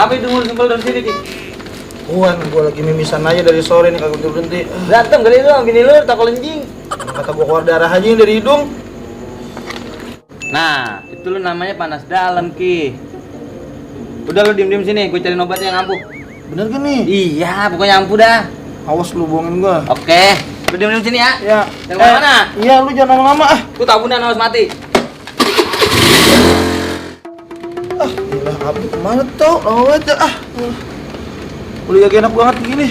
Apa itu ngurus sempel dari sini, Ki? Wan, gue lagi mimisan aja dari sore nih kagak berhenti. Berantem kali lu, bini lu tak lenjing. Kata gue keluar darah aja yang dari hidung. Nah, itu lu namanya panas dalam, Ki. Udah lu diem-diem sini, gue cari obatnya yang ampuh. Bener kan nih? Iya, pokoknya ampuh dah. Awas lu bohongin gue. Oke, lu diem-diem sini ya. Ya. Yang mana? Iya, lu jangan lama-lama ah. Lu tabunan awas mati. Ah, gila, api kemana tau? Lama banget ah. Udah gak enak banget begini.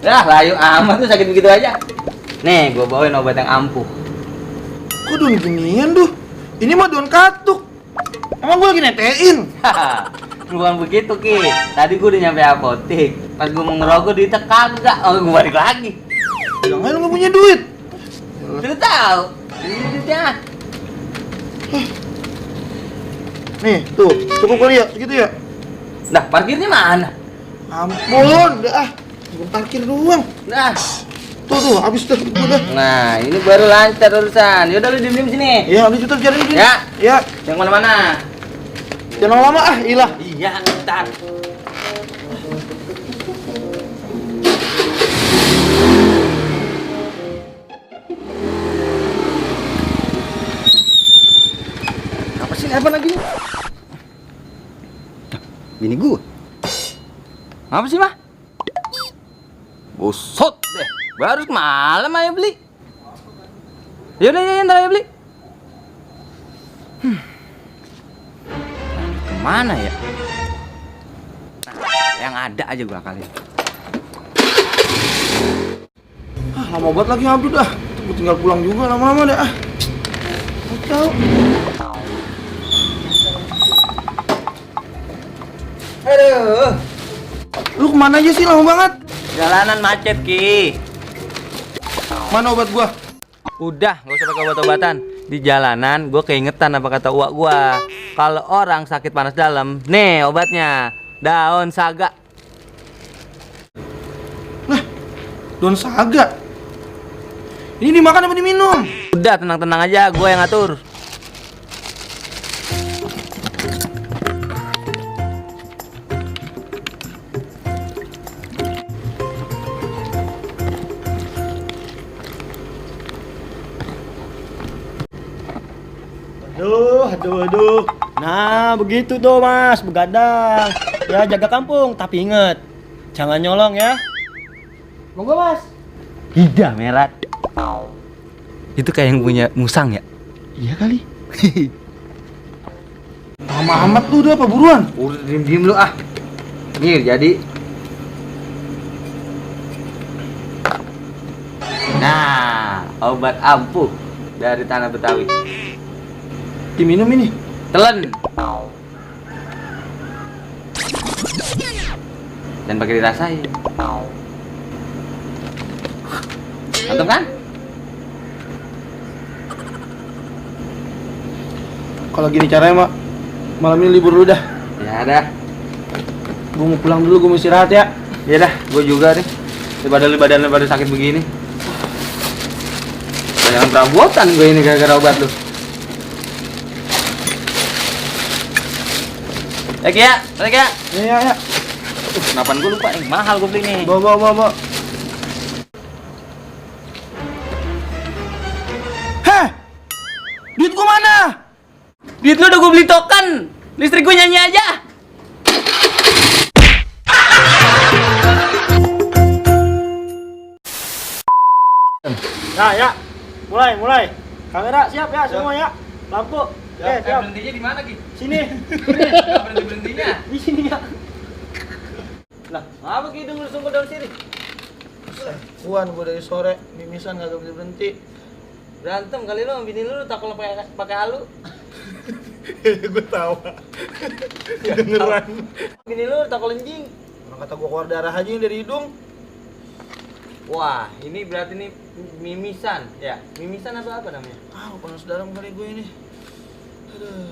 Layu amat tuh sakit begitu aja. Nih, gua bawain obat yang ampuh. Kok daun ginian tuh? Ini mah daun katuk. Emang gua lagi netein? Bukan begitu, Ki. Tadi gua udah nyampe apotek. Pas gua mau ngerokok duitnya kagak. Oh, gua balik lagi. Bilang aja lu gak punya duit. Lu tahu? Ini duitnya. Nih, tuh, cukup kali ya, segitu ya? Nah, parkirnya mana? Ampun, udah ah. Gua parkir doang. Nah, Tuh, habis tuh, udah. nah ini baru lancar urusan. Yaudah lu diem-diem sini. Ya, habis itu cari ini. Ya. Ya. Yang mana-mana. Jangan lama ah, ilah. Iya, ntar. Apa sih apa lagi? Bini gua. Apa sih, Mah? Busut deh. Baru malam aja beli. Yaudah, ya, ntar aja beli. Kemana ya? Nah, yang ada aja gua kali. Ah, lama banget lagi habis dah. Gua tinggal pulang juga lama-lama deh ah. Tahu. Aduh, Lu kemana aja sih lama banget? jalanan macet, Ki. Mana obat gua? Udah, gak usah pakai obat-obatan. Di jalanan gue keingetan apa kata uak gua. Kalau orang sakit panas dalam, nih obatnya. Daun saga. Nah, daun saga. Ini dimakan apa diminum? Udah, tenang-tenang aja, gue yang ngatur. Aduh. Nah, begitu tuh Mas, begadang. Ya, jaga kampung, tapi inget, jangan nyolong ya. Monggo Mas. Hida merat. Itu kayak yang punya musang ya? Iya kali. Lama amat lu udah apa buruan? Udah diem lu ah. Nih jadi. Nah, obat ampuh dari tanah Betawi. Diminum ini. Telan. Dan pakai dirasain. Mantap kan? Kalau gini caranya mak, malam ini libur dulu dah. Ya dah. Gue mau pulang dulu, gue mau istirahat ya. Ya dah, gue juga nih. Daripada badan pada sakit begini. Jangan perabotan gue ini gara-gara obat lu. Ya, Ya. Kenapa gue lupa nih? Mahal gue beli nih. Bawa. Heh, duit gua mana? Duit lu udah gue beli token. Listrik gue nyanyi aja. Nah, ya. Mulai. Kamera siap ya semua ya. Lampu. Oke, siap. Berhentinya di mana, Ki? Sini. Berhentinya. Di sini ya. Lah, apa Ki hidung lu sumpah daun sini? Wan, gua dari sore mimisan gak berhenti. Berantem kali lu, bini lu tak kalau pakai halu. Gue tahu. Beneran. Bini lu tak lenjing. Orang kata gua keluar darah aja yang dari hidung. Wah, ini berarti nih mimisan, ya? Mimisan atau apa namanya? Ah, panas dalam kali gue ini. Aduh.